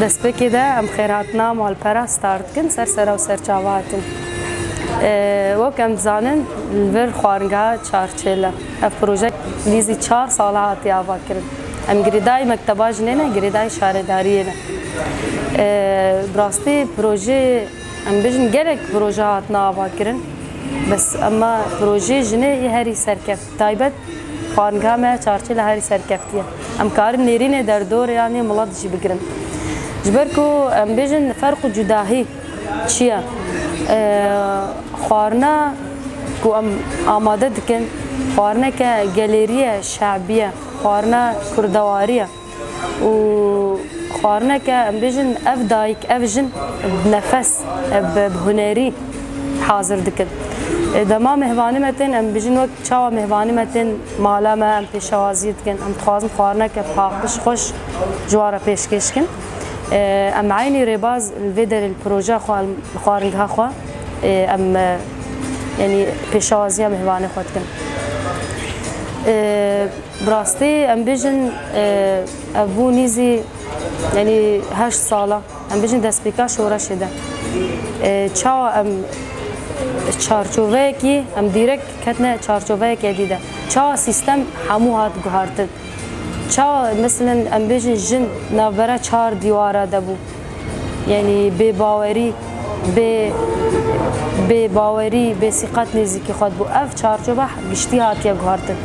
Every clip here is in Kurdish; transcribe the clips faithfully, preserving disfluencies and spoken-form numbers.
Destpêkê de em xêrhatina malpera star dikin, ser sera û ser çava hatin. Ee, wek em dizanin, li vir xwaringeha Çarçêl e. Ev proje nîzî çar sala hatiye avakirin. Em girêdayî mekteba jinê ne, girêdayî şaredariyê ne. Ee, bi rastî projeyê, em bêjin, gelek proje hatine avakirin. Bes ema projeyê jinê yê herî serkeft. Taybet xwaringeha me Çarçêl e herî serkeftiye. Em karin nêrînê derdorê yanî milet jî bigirin. Ji ber ku em bêjin ferq û cudahî çi ye? Ee, xwarina ku em amade dikin, xwarineke gelêrî ye, şebî ye, xwarina kurdewarî ye. Û xwarineke, em bêjin, ev dayik, ev jin bi nefes, bi, bi hunerî hazir dikin. E, dema mêvanî me tên, em bêjin, wek çawa mêvanî me tên mala me, em pêşewaziyê dikin. Em dixwazin xwarineke paqij, xweş ji wan re pêşkêş kin. E, em eynî rêbaz li vê derê li projeya xwe, li xwaringeha xwe, e, em, e, yanî pêşewaziya mêvanê xwe dikin. E, Bi rastî em bêjin, e, ev bû nîzî, yanî heşt sala, em bêjin destpêka şoreşê de. E, çawa em çarçoveyekî, em dîrek ketine çarçoveyeke dî de. Çawa sîstem hemû hat guhartin? Çawa, meselen, em bêjin jin navbera çar dîwara de bû? Yanî bêbawerî, bê, bêbawerî, bêsîqet nêzîkî xwe dibû. Ev çarçoba giştî hatiye guhartin.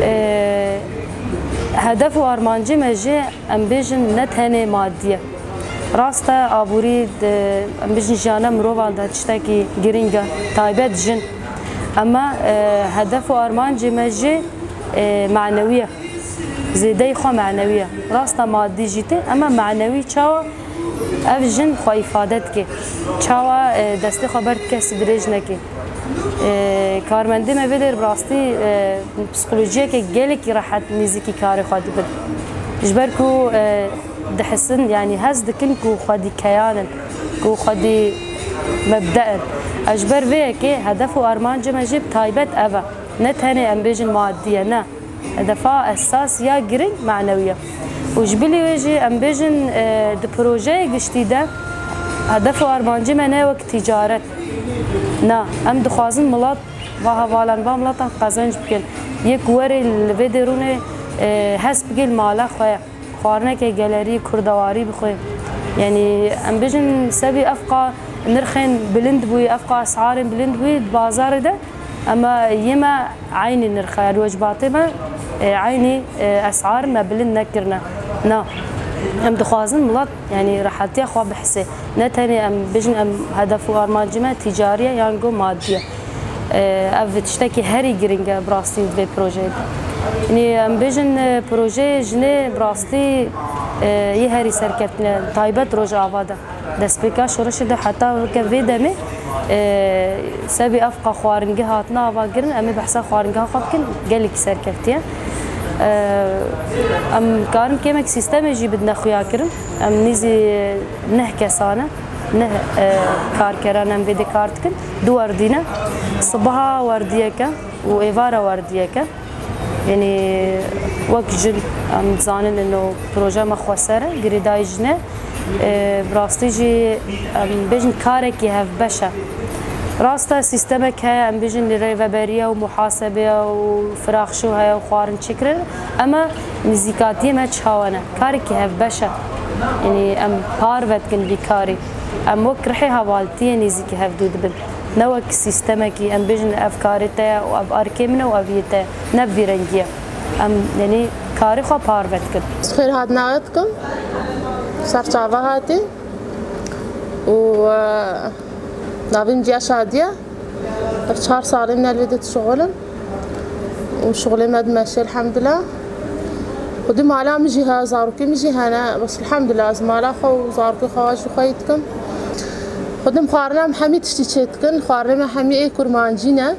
Ee, hedef û armancê me jî, em bêjin, ne tenê madî ye. Rast e, aborî di, em bêjin, jiyana mirovan de tiştekî girîng e, taybet jin. Ema, e, hedef û armancê me jî, e, manewî ye. Zêdeyî xwe manewî ye. Rast e, madî jî tê, ema manewî çawa? Ev jin xwe îfade dike. Çawa, e, destê xwe ber ti kesî dirêj neke. E, karmendê me vê der bi rastî, e, psikolojiyeke gelekî rehet nêzîkî karê xwe dibin. Ji ber ku, e, dihisin, yanî hez dikin ku xwedî keyan in, ku xwedî mebde in. Ez ji ber vê yekê hedef û armancê me jî bi taybet ev e. Ne tenê em bêjin madî ye, ne. Hedefa esas ya girîng manewî ye. Û ji bilî wê jî em bêjin, e, di projeyê giştî de hedef û armancê me ne wek tîcaret. Na, em dixwazin milet va hevalan, va miletan qezenc bikin. Yê ku werê li vê derûnê, e, hes bike li mala xwe ye. Xwarineke gelerî, kurdewarî bixwe. Yanî em bêjin sebî evqa nirxên bilind bûyî, evqa esarên bilind bûyî di bazarê de, ema yê me eynî nirx e, yanî wecbatê me, e, eynî, e, esar me bilind nekirine. Na, em dixwazin milet, yanî, rehetiya xwe bihise. Ne tenê em bêjin em hedef û armancê me tîcarî ye yan go madî ye. E, ev tiştekî herî girîng e bi rastî di vê projeyê de. Yanî em bêjin, e, projeyê jinê bi rastî, e, yê herî serkeftin e, taybet Rojava de. Destpêka şoreşê de heta weke vê demê, e, sebî evqa xwaringeh hatine avakirin, em ê behsa xwaringeha xwe bikin, gelekî serkeftiye. E, em karin kêmek sîstemê jî bidine xuyakirin. Em nîzî neh kesan e, neh, e, karkeran em vê de kar dikin. Du werdî ne, sibaha werdiyeke û êvara werdiyeke. Yanî wek jin em dizanin ino proje me xweser e, girêdayî jin e. E, bi rastî jî em bêjin karekî hevbeş e. Rast e, sîstemek heye, em bêjin rêveberiye û muhasebe û firaxşo heye û xwarin çêkirin. Ema nîzîkatiyê me çawa ne? Karekî hevbeş e. Yanî em parve dikin vî karî. Em wek rihê hevaltiyê nêzîkî hevdû dibin. Ne wek sîstemekî, em bêjin ev karê te ye û ev arkê min e û ev yê te ye. Ne bi vî rengî ye. Em, yanî, karê xwe parve dikin. Xêr hatina we dikim. Ser çava hatî. Û, e, navê min Ciya Şadiye. Ev çar salê min e li vê de dişixulim. Û şixulê me dimeşe, elhamdulillah. Xwedî mala min jî heye, zarokê min jî hene. Bes elhamdulillah, ez mala xwe û zarokê xwe jî xweyî dikim. Xwedî em xwarina em hemî tiştî çê dikin. Xwarinê me hemî ê kurmancî ne.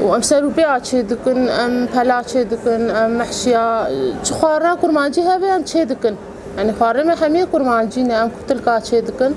Û em ser û pêya çê dikin, em pela çê dikin, em mehşiya, çi xwarina kurmancî hebe em çê dikin. Yanî xwarinê me hemî kurmancî ne, em kutilka çê dikin.